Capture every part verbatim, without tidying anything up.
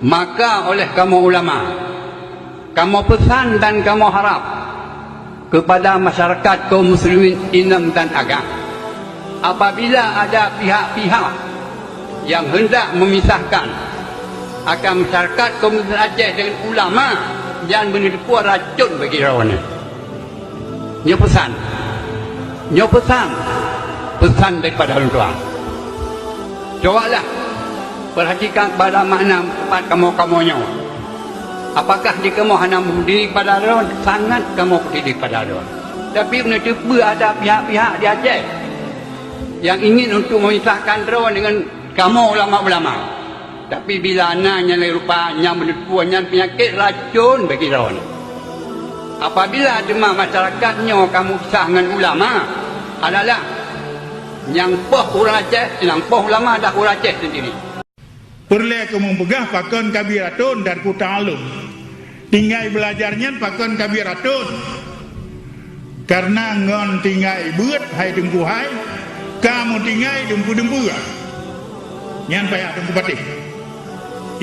Maka oleh kamoe ulama, kamoe peusan dan kamoe harab keupada masyarakat kaum muslimin inong dan agam, apabila ada pihak-pihak nyang hendak memisahkan antara masyarakat kaum muslimin Aceh dengan ulama, nyan beuneuteupeu racon bagi droeneuh. Nyoe peusan. Nyoe peusan. Peusan daripada ulôn tuan. Cobalah perhatikan pada makna tempat kamoe-kamoe nyoe. Apakah di kamoe hana meupeduli pada droe? Sangat kamoe peduli pada droe. Tapi beuneuteupeu ada pihak-pihak di Aceh nyang ingin untuk memisahkan droe dengan kamoe ulama-ulama. Tapi bila na nyang lagée rupa nyang beuneuteupeu, nyan peunyakét racon bagi droeneuh. Apabila teuma masyarakat nyoe ka meupisah ngon ulama, adalah nyang poh ureuëng Aceh, nyang poh ulama adalah ureuëng Aceh sendiri. Peureulée kamoe peugah pakon ka bie raton dan kuta alum. Tinggai beulajar nyan pakon ka bie raton. Kareuna ngon tinggai beuet hai Teungku hai, ka meutinggai dumpeue-dumpeue. Nyan payah Teungku patéh.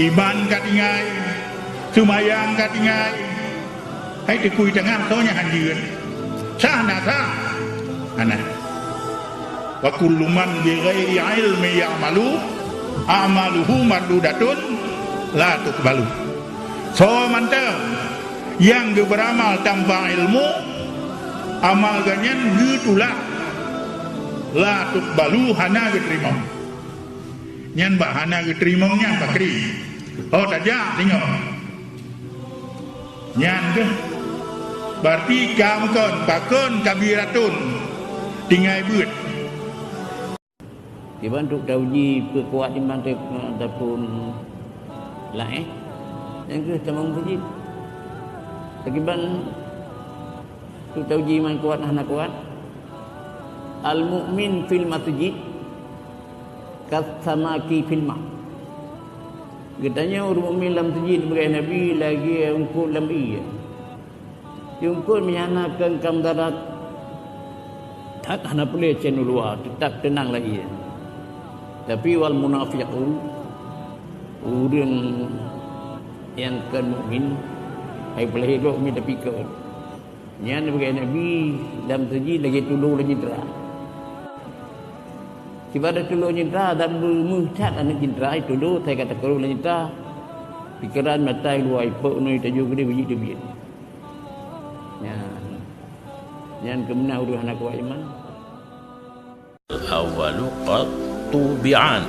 Iman ka tinggai, seumayang ka tinggai. Hai Teungku i teungoh soe nyang hanjeut. Sah na sah? Hana. Wa kullu man bi ghairi ilmi ya'malu, a'maluhu mardudatun la tuqbalu. Soe mantong nyang geubeuramal tanpa ilmu, amal geuh nyan geutulak, la tuqbalu, hana geuteurimong. Nyan bak hana geuteurimong nyan pakri. Oh, tajak singoh. Nyan keuh. Berarti ka meukon, pakon ka bie raton tinggai beuet. Kiban trok tauji peukuat iman teuh, ataupun laén, nyang keuh tamong masjid. Kiban trok tauji iman kuat hana kuat. Al-mu'min fil masjid kasamaki fil ma. Geutanyoe ureuëng mukmin lam masjid beugai Nabi lagée eungkot lam ié. Eungkot meunyan na keu kam darat, that hana puléh cen u luwa, teutab teunang lam ié. Tapi wal munafiqun, ureuëng nyang kon mukmin, hai puléh gob mukmin tapi kon. Nyan beugai Nabi lam masjid lagée tulo lam jindra. Kiban tulo jindra dan beumeuh that aneuëk jindra, tulo sai ka takarô lam jindra. Pikeran mata luwa ipok nui tajô geude bijéh teubiet. Nyan, nyan keumeunang ureuëng hana kuat iman. Al-awwalu qad tubi'an.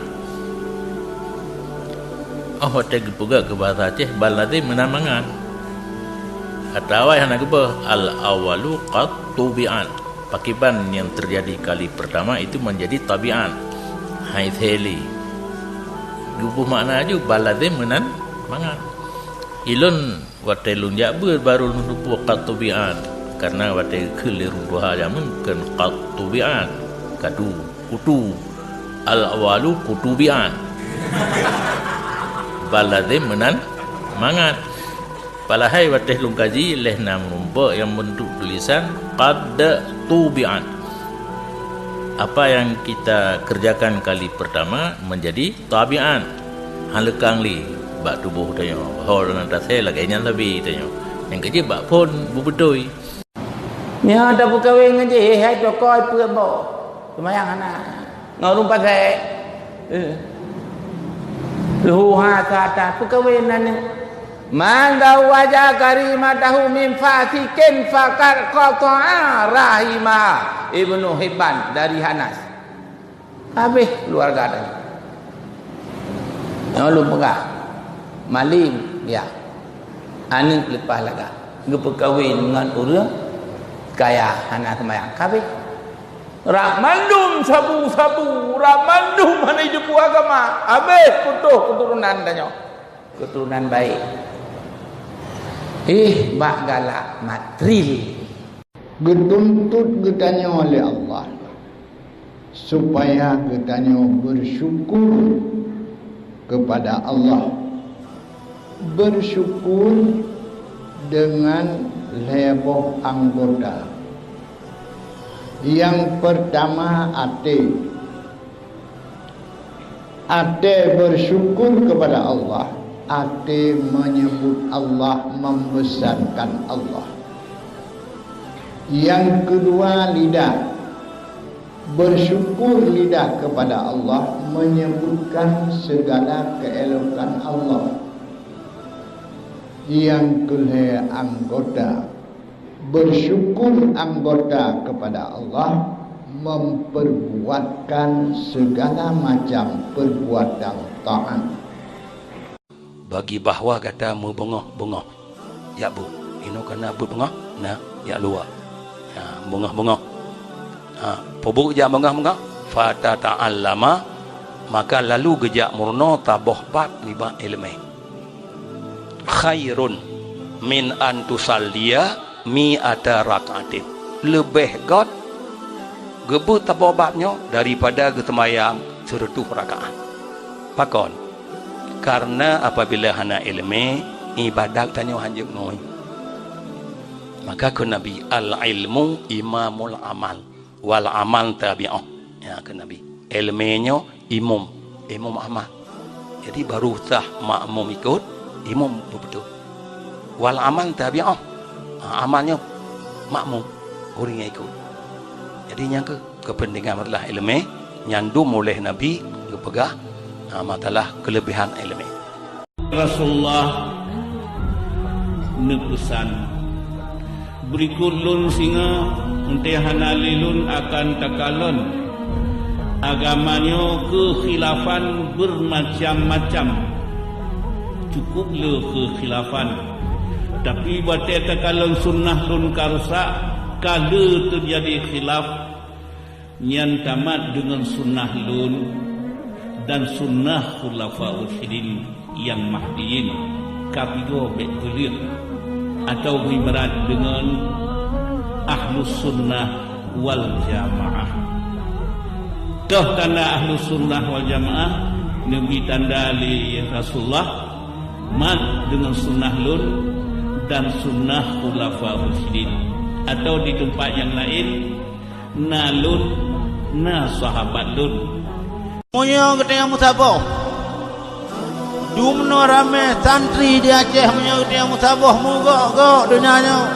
Oh, watée geupeugah keu bahasa Aceh, ban lazem meunan mangat. Atawa hana geuboh, al-awwalu qad tubi'an. Pakiban yang terjadi kali pertama itu menjadi tabi'an. Hai theli. Geuboh makna aju, ban lazem meunan mangat. Ilôn Watée lôn jak beuet, barô lôn teupeue qad tubi'an. Kareuna watée geukheun lé ureuëng tuha jameun kheun qad tubi'an. Kadu, kutu. Al-awwalu kutubi'an. Ban lazem meunan mangat. Padahai watée lôn kaji lheueh na meurumpok nyang beuntuk tulisan qad tubi'an. Apa yang kita kerjakan kali pertama menjadi tabi'an. Hana leukang lé bak tuboh tanyoe, ho deungon tasé lagée nyan sabe tanyoe. Nyang keujeuet bak phon beubeutôi. Nyoe tapeukawen ngon jih, hai tokoh peuet boh. Seumayang hana. Ngon ureuëng pasék. Eh. Leuhô ha sata peukawen aneuk. Man zawwaja karimatahu min fasikin faqad qata'a rahimah. Ibnu Hibban dari Hanas. Habéh keuluwarga tanyoe. Nyoe lôn peugah, malem, ya, aneuk leupah lagak, geupeukawen ngon ureuëng kaya hana seumayang, ka habéh. Rak mandum sabu-sabu, rak mandum hana jiteupeue agama, habéh putôh keuturonan tanyoe. Keuturonan baik. Eh, bak galak matril. Geutuntot geutanyoe lé Allah supaya geutanyoe beusyukur keupada Allah. Beusyukur deungon lhée boh anggota. Nyang peurtama, até. Até beusyukur keupada Allah, Até menyebut Allah, membesarkan Allah. Yang kedua, lidah. Bersyukur lidah kepada Allah, menyebutkan segala keelokan Allah. Yang kelhèe, anggota. Bersyukur anggota kepada Allah, memperbuatkan segala macam perbuatan taat. Bagi bahwa gata meubeungoh-beungoh. Jak bu, inoe ka na buet beungoh, na, jak luwa. Ha, beungoh-beungoh. Ha, peue buet jak beungoh-beungoh? Fatata'allama, maka lalu geujak meurunoe saboh bab nibak iéleumé. Khairun min an tusalliya mi'ata rak'atin. Leubeh göt geubeuet saboh bab nyoe daripada geuseumayang sireutoh rakaat. Pakon? Karena apabila hana iéleumé, iébadat tanyoe hanjeuet ngui. Maka kheun Nabi, "Al-ilmu imamul amal, wal amal tabi'uh." Ya, kheun Nabi. Iéleumé nyoe imum, imum amal. Jadi, baru sah makmum ikot, imum beubeutôi. Wal amal tabi'uh. Ha, amal nyoe makmum, ureuëng nyang ikot. Jadi, nyang keu kepentingan masalah iéleumé nyang dum uleh Nabi geupeugah, ha, masalah keuleubiehan iéleumé. Rasulullah neupeusan, "Beurikot lôn singoh, eunteuk hana lé lôn akan takalon. Agama nyoe keukhilafan beurmacam-macam. Cukup le keukhilafan. Tapi watée takalon sunnah lôn ka rusak, ka le teujadi khilaf, nyan tamat deungon sunnah lôn dan sunnah khulafa rasyidin nyang mahdiyin, ka pigoe bék peuleueh, atawa meuibarat deungon ahlus sunnah wal jamaah." Toh tanda ahlus sunnah wal jamaah, neubri tanda lé Rasulullah, mat deungon sunnah lôn dan sunnah khulafa rasyidin, atawa di teumpat nyang laén, na lôn, na sahabat lôn. Meunyoe geutanyoe meusaboh, dum nyoe ramé santri di Aceh, meunyoe geutanyoe meusaboh, meugok-gok donya nyoe.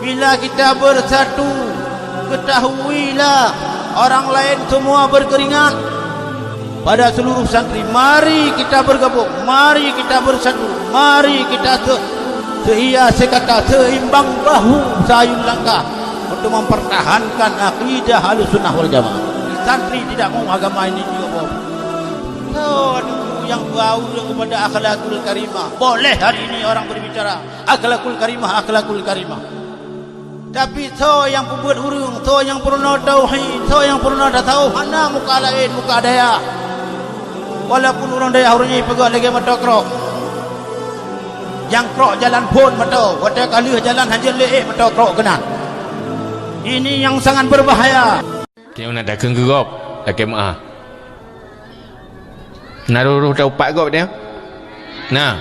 Bila kita bersatu, ketahuilah orang lain semua berkeringat. Pada seluruh santri, mari kita bergabung, mari kita bersatu, mari kita se-, sehia sekata, seimbang bahu, seayun langkah untuk mempertahankan akidah Ahlussunnah wal Jamaah. Santri tidak mau agama ini diobong. Soe nyang beu ureuëng kepada akhlakul karimah? Boleh hari ini orang berbicara akhlakul karimah, akhlakul karimah. Tapi soe nyang peubuet ureuëng, soe nyang peurunoe tauhid, soe nyang peurunoe tasawuf, hana muka laén, muka dayah. Walaupun ureuëng dayah ureuëng nyan peugah lagée moto krok. Nyang krok jalan phon moto, watée ka lheueh jalan hanjeuet lé ék moto krok keunan. Ini yang sangat berbahaya. Tanyoe na takheun keu gob, lakée meuáh. Na roh-roh taupat gob tanyoe? Na,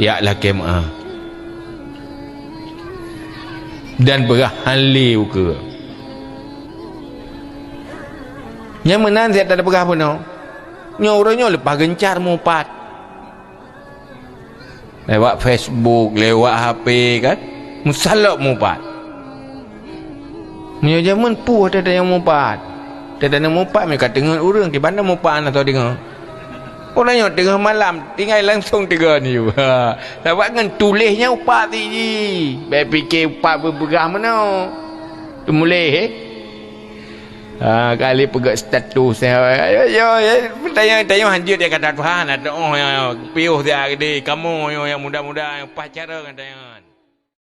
jak lakée meuáh. Dan peugah hán lé ukeue. Nyang meunan siat tapeugah bunoe. Nyoe uroe nyoe leupah geuncar mupat. Lewat Facebook, lewat H P kan, meusalok mupat. Meunyoe jameun peue teuh nyang mupat. Teuh nyang mupat meuka teungeut ureuëng kiban na mupat na teuh deungoe. Uroe nyoe teungoh malam tinggai langsong teugon yue. Ha, sabab ngon tuléh nyan upat ti jih. Bék pike upat beupeugah meunoe. Teumuléh, eh? Ha, kali peugah status, eh, ayo, ayo, ayo, tanyong, tanyong hanjeuet di kata Tuhan, atau, oh, ya, ya, piôh dia gede, kamu, yo, yang muda-muda, yang pacaran, katanya.